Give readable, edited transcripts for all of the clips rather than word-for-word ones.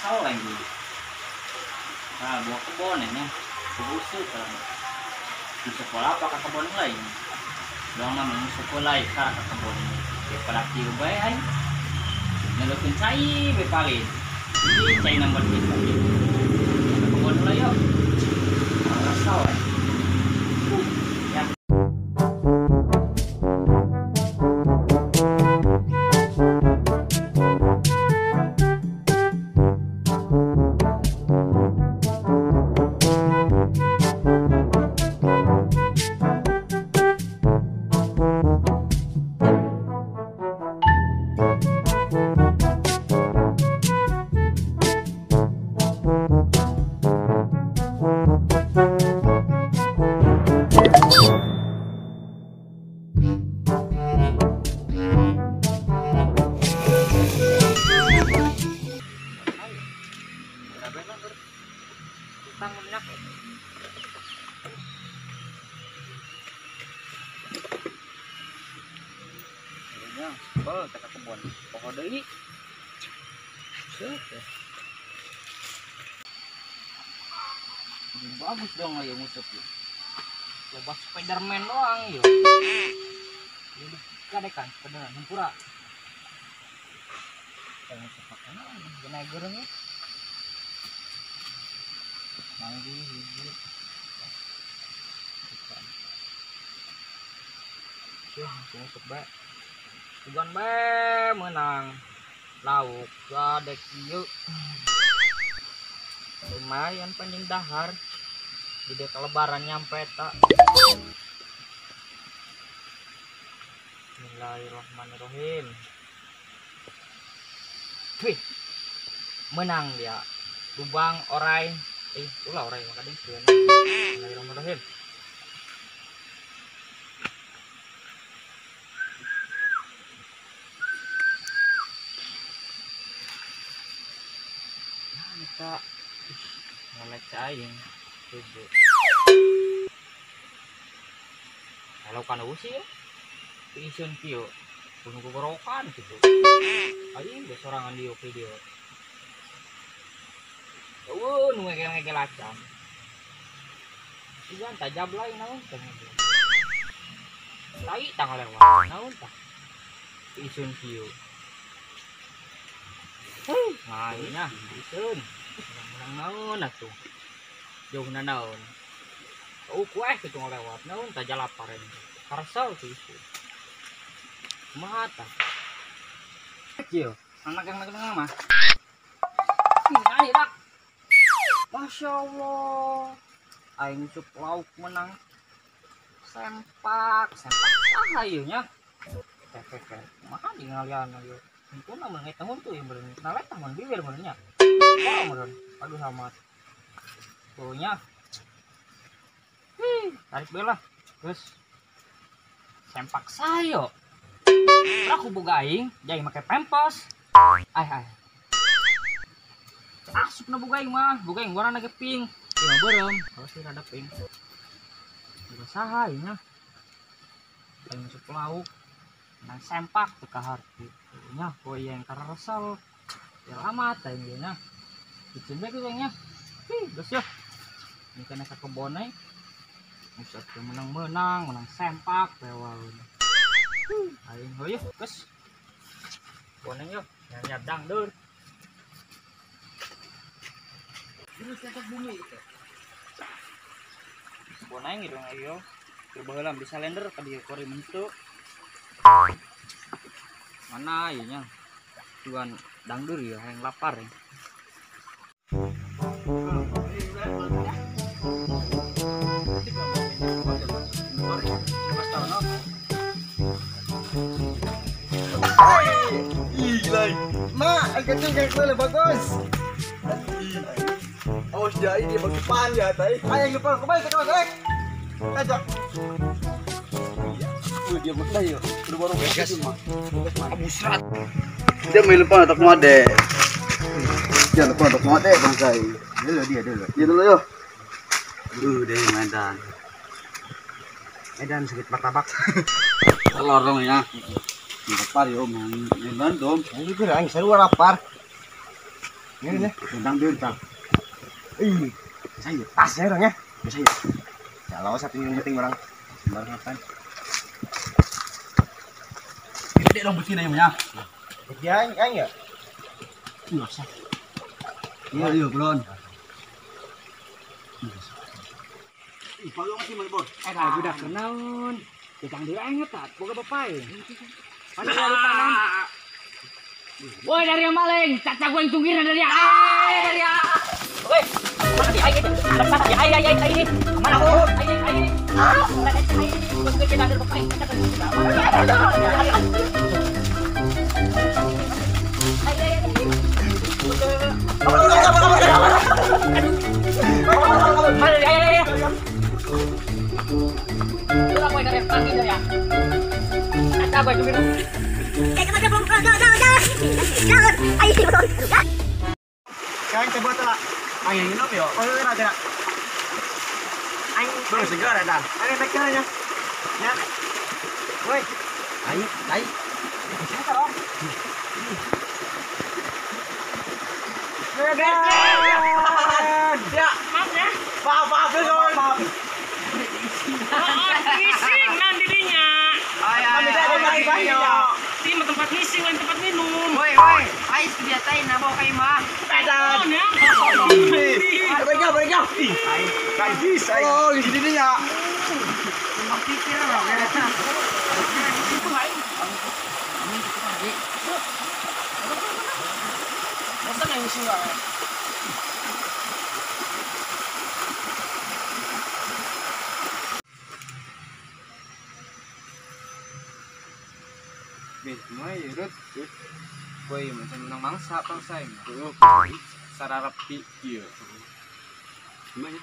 Kesel lagi. Nah, buah kebon ini. Busuk kan. Di sekolah apa ke kebon lain? Dong namanya sekolah ka ke kebon. Daripada kieu bae aing. Ngelukeun cai we paling. Ini cai nomor kita. Ke kebon lah yuk. Kesel eh. Ya. Sebel teh kebon poho deui. Bagus dong ayo ngusep yuk. Loba Spiderman doang yuk. Jadi kadekan Spiderman hampura. Teh ngusep pakana geuna geureung yuk. Manggi hiji. Tuh, ngusep bae. Tujuan bae menang lauk gade kieu. Lumayan panjang dahar. Di dek lebaran nyampe tak. Bismillahirrahmanirrahim. Wih. Menang dia. Lubang orai. Ulah orai maka ding sieun. Bismillahirrahmanirrahim. Kita ngelek aing tujuh. Kalau kan usi ya, isun kieu, bunuh gorokan gitu. Aing geus sorangan dieu video. Eueuh nu ngegel-ngegel acan. Ieu tajab lain naon teh. Tai tah ngalewat naon tah. Isun kieu. Nah, nya isun. Menang naon atuh. Jauhna naon. Kueh kitu ngalewat naon tah jalapar ini. Karesel tuh isun. Kumaha tah? Kieu, anak yang mah. Ih, dak. Masya Allah. Aing sup lauk menang. Sempak, sempak saha ieu nya. Teh kumaha di ngalian ieu. Itu nama ngetahun tuh yang beren, nalet taman bibir benernya. Oh beren, aduh sama. Pokoknya, tarik bela, terus sempak sayo. Aku boga aing, jadi make pempos. Ai ai. Asup na boga aing mah, boga aing warna ge pink. Ieu beureum, kalau sih rada pink. Boga saha ieu nya. Aing masuk lauk. Nang sempak teu kaharti. Nya poe yang karesel. Ya amat aing ieu nya. Dicen bae kieu nya. Ih, geus yeuh. Ini kana ka kebon euy. Geus atuh menang-menang, menang sempak pewaeun. Aing heuh geus. Boneng yeuh, nya dangdeur. Terus angkat bumi itu. Boneng ieu ieu. Keur baheula di salender ka dieu kori mentu. Mana ieu nya? Tuan dangdur ya yang lapar ya. Ma, kecil kayak bagus. Awas dia ini depan ya, tai. Ayo depan, kembali ke kawan, ajak. Dia betah ya, udah baru gas mah. Abusrat. Dia main lupa tak mau deh. Dia lupa tak mau deh bang saya. Dulu dia dulu. Dia dulu yo. Duh deh Medan. Medan sedikit martabak. Telur dong ya. Lapar yo, Medan dong. Ini kurang seru lapar. Ini nih, tentang bintang. Ih, saya tas ya orangnya. Bisa ya. Kalau satu yang penting orang. Sembarang apa? Gede dong besi nanya. Ya, ya. Iya, iya, iya, belum. Eh, budak kenaon. Tukang diri aing eta, boga bapak. Mana dari tanam. Woi dari yang maling, caca gue yang tunggir dari ya. Dari ya. Woi, mana di aing itu? Mana di aing aing aing. Mana oh, aing aing. Ah, mana aing. Gue ke dari bapak aing. Mana di aing aing. Udah gue dari pagi dari ya. Caca gue tunggir. Kang coba telah. Aing minum yo. Oh iya ada. Aing baru segar ada. Aing tekannya. Ya. Woi. Aing, aing. Siapa dong? Ya. Maaf ya. Maaf, maaf, maaf. Ngising nan dirinya. Ini tempat ngising lain tempat minum. Woi, woi, ais kebiasaan na bawa kayo mah. Pedan. Ya. Balik balik. Kayak bisa. Oh, di sini ya. Tempat pikir loh. Masa nggak ngising lah. Semua ya Rut, boy macam menang mangsa bangsa ini. Secara rapi, iya. Gimana?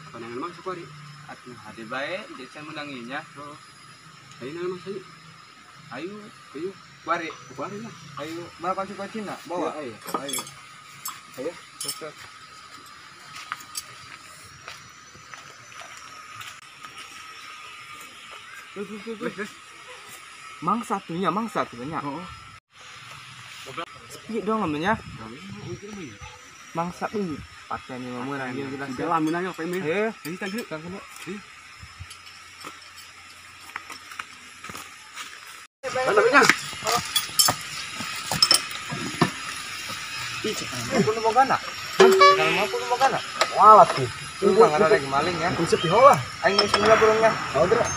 Apa nangan mangsa kuari? Aduh, hati baik, jadi saya menanginya. Ayo nangan mangsa yuk. Ayo, ayo, kuari, kuari lah. Ayo, mana kunci kunci nak? Bawa. Ayo, ayo, ayo. Cocok. Terus. Mangsa tuhnya, mangsa tuhnya. Oh. Sepi dong namanya. Mangsa tuh. Pakai nih mamu nang jelas. Dalam nang apa ini? Eh, ini tadi kang kena. Mana punya? Ih, aku nu boga na. Kalau mau aku nu boga na. Walah tuh. Itu bang ada lagi maling ya. Konsep di hawa. Aing geus mula burungnya. Oh, gerak.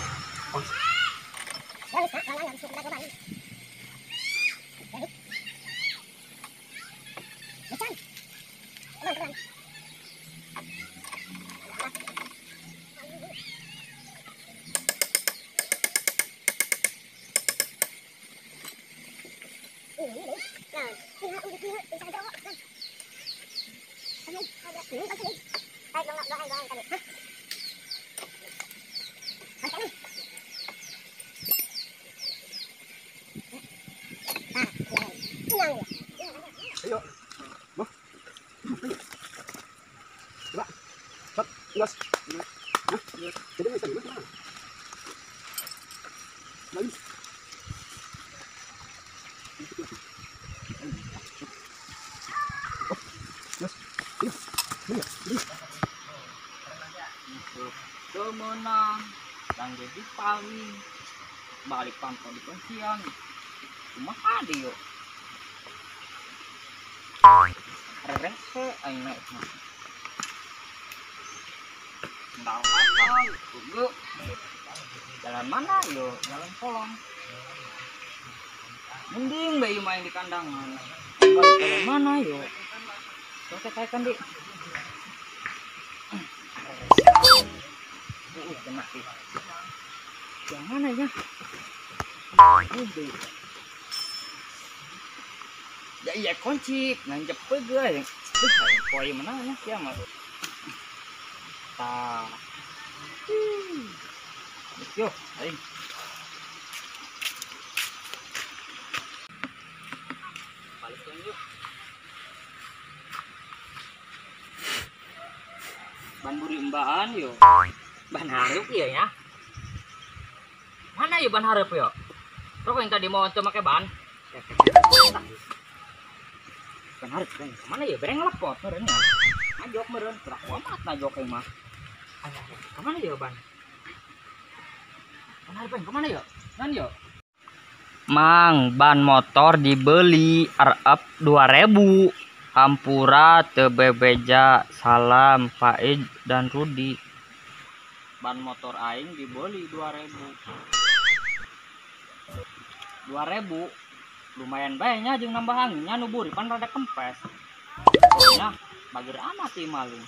Ayo. Boh. Coba. Sat, gas. Hah? Jadi bisa gimana? Lagi. Gas. Iya. Iya. Kemenang, dan jadi paling balik pantau di kuncian. Kumaha deui yo. Rese aing naik mah. Ndal apa? Jalan mana yo? Jalan kolong. Mending bayi main di kandangan. Balik jalan mana yo? Oke, kayak kan di. Kena sih. Yang mana ya? Ya iya kunci, nanjep pegai. Poi mana ya kiamat. Ta. Yo, ayo. Balik yuk. Ban buri embaan yo. Ban hareup ieu ya. Mana yo ban hareup yo? Rokok yang tadi mau untuk pakai ban. Kan harus kan kemana ya? Bereng lepot meureun nya. Najok meureun, gerak amat najok aing mah. Kemana ya ban? Kemana ban? Kemana ya? Nan yo. Mang, ban motor dibeli RF 2000. Hampura teu bebeja. Salam Faid dan Rudi. Ban motor aing dibeli 2000. 2000 lumayan bae nya jeung nambah anginnya nu buri pan rada kempes. Nya bager amat ieu maling.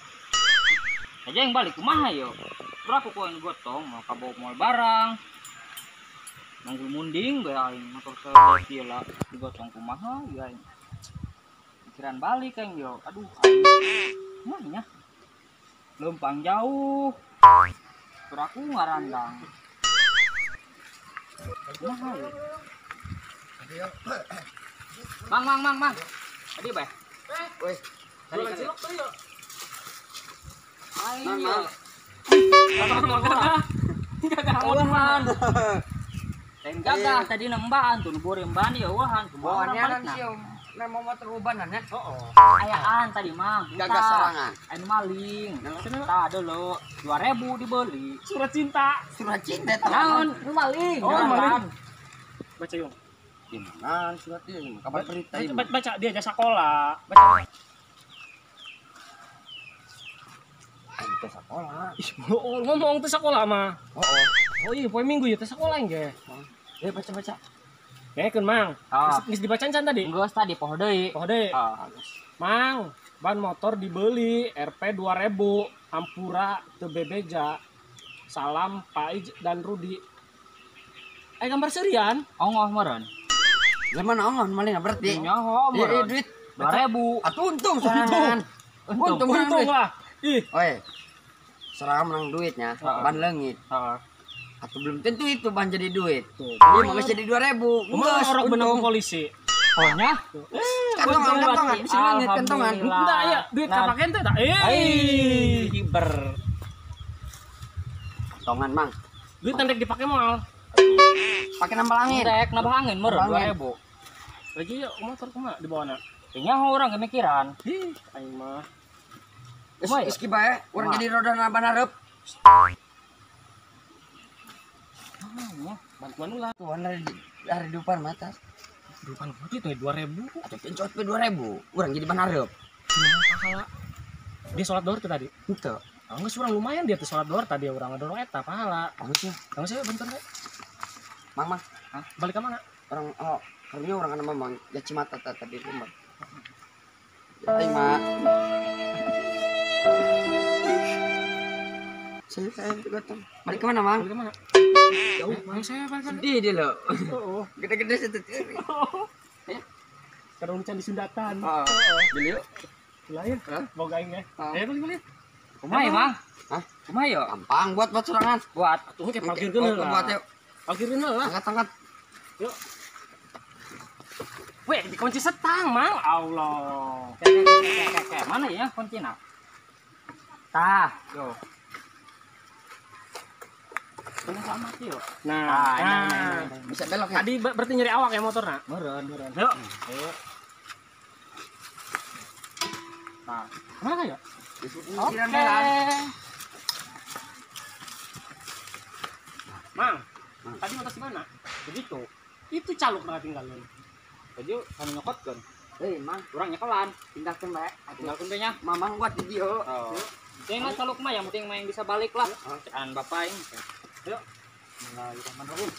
Aja yang balik kumaha yo. Terus aku ku aing gotong mau ka bawa moal barang. Manggul munding bae aing motor saeutik lah digotong kumaha ieu aing. Pikiran balik aing yo. Aduh aing. Kumaha nya? Leumpang jauh. Terus aku ngarandang. Kumaha yo? Mang. Tadi bae. Woi. Tadi cilok tuh yo. Aing yo. Uwahan. Lain gagah tadi nembaan tuh buri emban ya uwahan. Bawaannya kan sih memang motor ubanan ya. Heeh. Ayaan tadi mah. Gagah sorangan. Anu maling. Tah dulu 2000 dibeli. Surat cinta. Surat cinta naon? Nu maling. Oh, maling. Baca yung. Gimana surat dia? Kabar berita ini. Baca dia aja sekolah. Baca. Aing teh sekolah. Ih, ngomong teh sekolah mah. Heeh. Oh iya, poe Minggu ya teh sekolah engge. Baca-baca. Keun Mang. Geus dibaca can tadi? Geus tadi poho deui. Poho deui. Mang, ban motor dibeli RP 2000, hampura teu bebeja. Salam Paij dan Rudi. Gambar serian? Ongoh meureun. Zaman ongoh maling berarti. Nyaho meureun. Duit 2000. Atuh untung sorangan. Untung lah. Ih. Oi. Sorangan menang duitnya, ban leungit. Heeh. Atau belum tentu itu ban jadi duit. Dia mau jadi 2000. Geus orok benang polisi. Oh nya? Kantongan, bisa leungit kantongan. Enggak ya, duit kapaken teh tah. Ber. Kantongan, Mang. Duit tandek dipake moal. Pakai nambah angin. Rek nambah angin meureun 2000. Lagi ya motor kumaha dibawana? Nya urang ge mikiran. Ih, aing mah. Geus ki bae, urang jadi roda nambah hareup. Bantuan ulah. Tuan dari depan mata. Depan mata itu 2000. Atau pencot pe 2000. Urang jadi ban hareup. Pahala. Dia sholat dohor tuh tadi. Henteu. Ah geus urang lumayan dia tuh sholat dohor tadi urang ngadorong eta pahala. Geus. Geus saya bantuan we. Mang, Mang. Hah? Balik ka mana? Orang oh, karunya urang kana Mamang ya Cimata tadi rumah. Aing mah. Saya gotong. Balik ke mana, Mang? Balik ke mana? Jauh, Mang, saya balik. Sedih dia loh. Oh. Gede-gede situ. Sekarang urusan di Sundatan. Heeh. Beli yuk. Lain. Boga aing ya. Ayo balik. Kumaha ya, Mang? Hah? Kumaha yo? Gampang buat sorangan. Buat. Atuh kayak parkirkeun heula. Buat yuk. Parkirkeun heula. Angkat-angkat. Yuk. Weh, dikunci setang, Mang. Allah. Kayak mana ya kuncina? Tah, yo. Sama mati yo. Nah, bisa belok ya. Tadi berarti nyari awak ya motorna? Meureun. Yuk. Ayo. Nah, kemana ya? Oke. Mang, tadi motor di mana? Begitu. Itu caluk nah tinggalin. Jadi kami nyokotkeun. Hei, Mang, urang nyekelan. Tinggalkeun bae. Tinggalkeun bae nya. Mamang buat di dieu. Oh. Penting mah caluk mah yang penting mah yang bisa balik lah. Cekan bapak ini. Yuk. Bismillahirrahmanirrahim.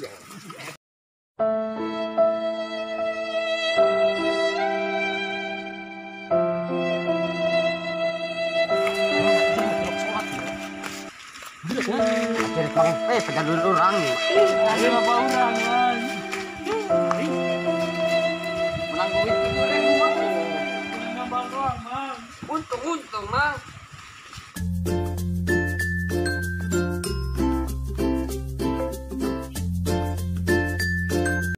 Iya. Pegang dulu orang. Ayo bapak orang, Mang. Menang duit 2000, Mang. Nambah doang, Mang. Untung, Mang.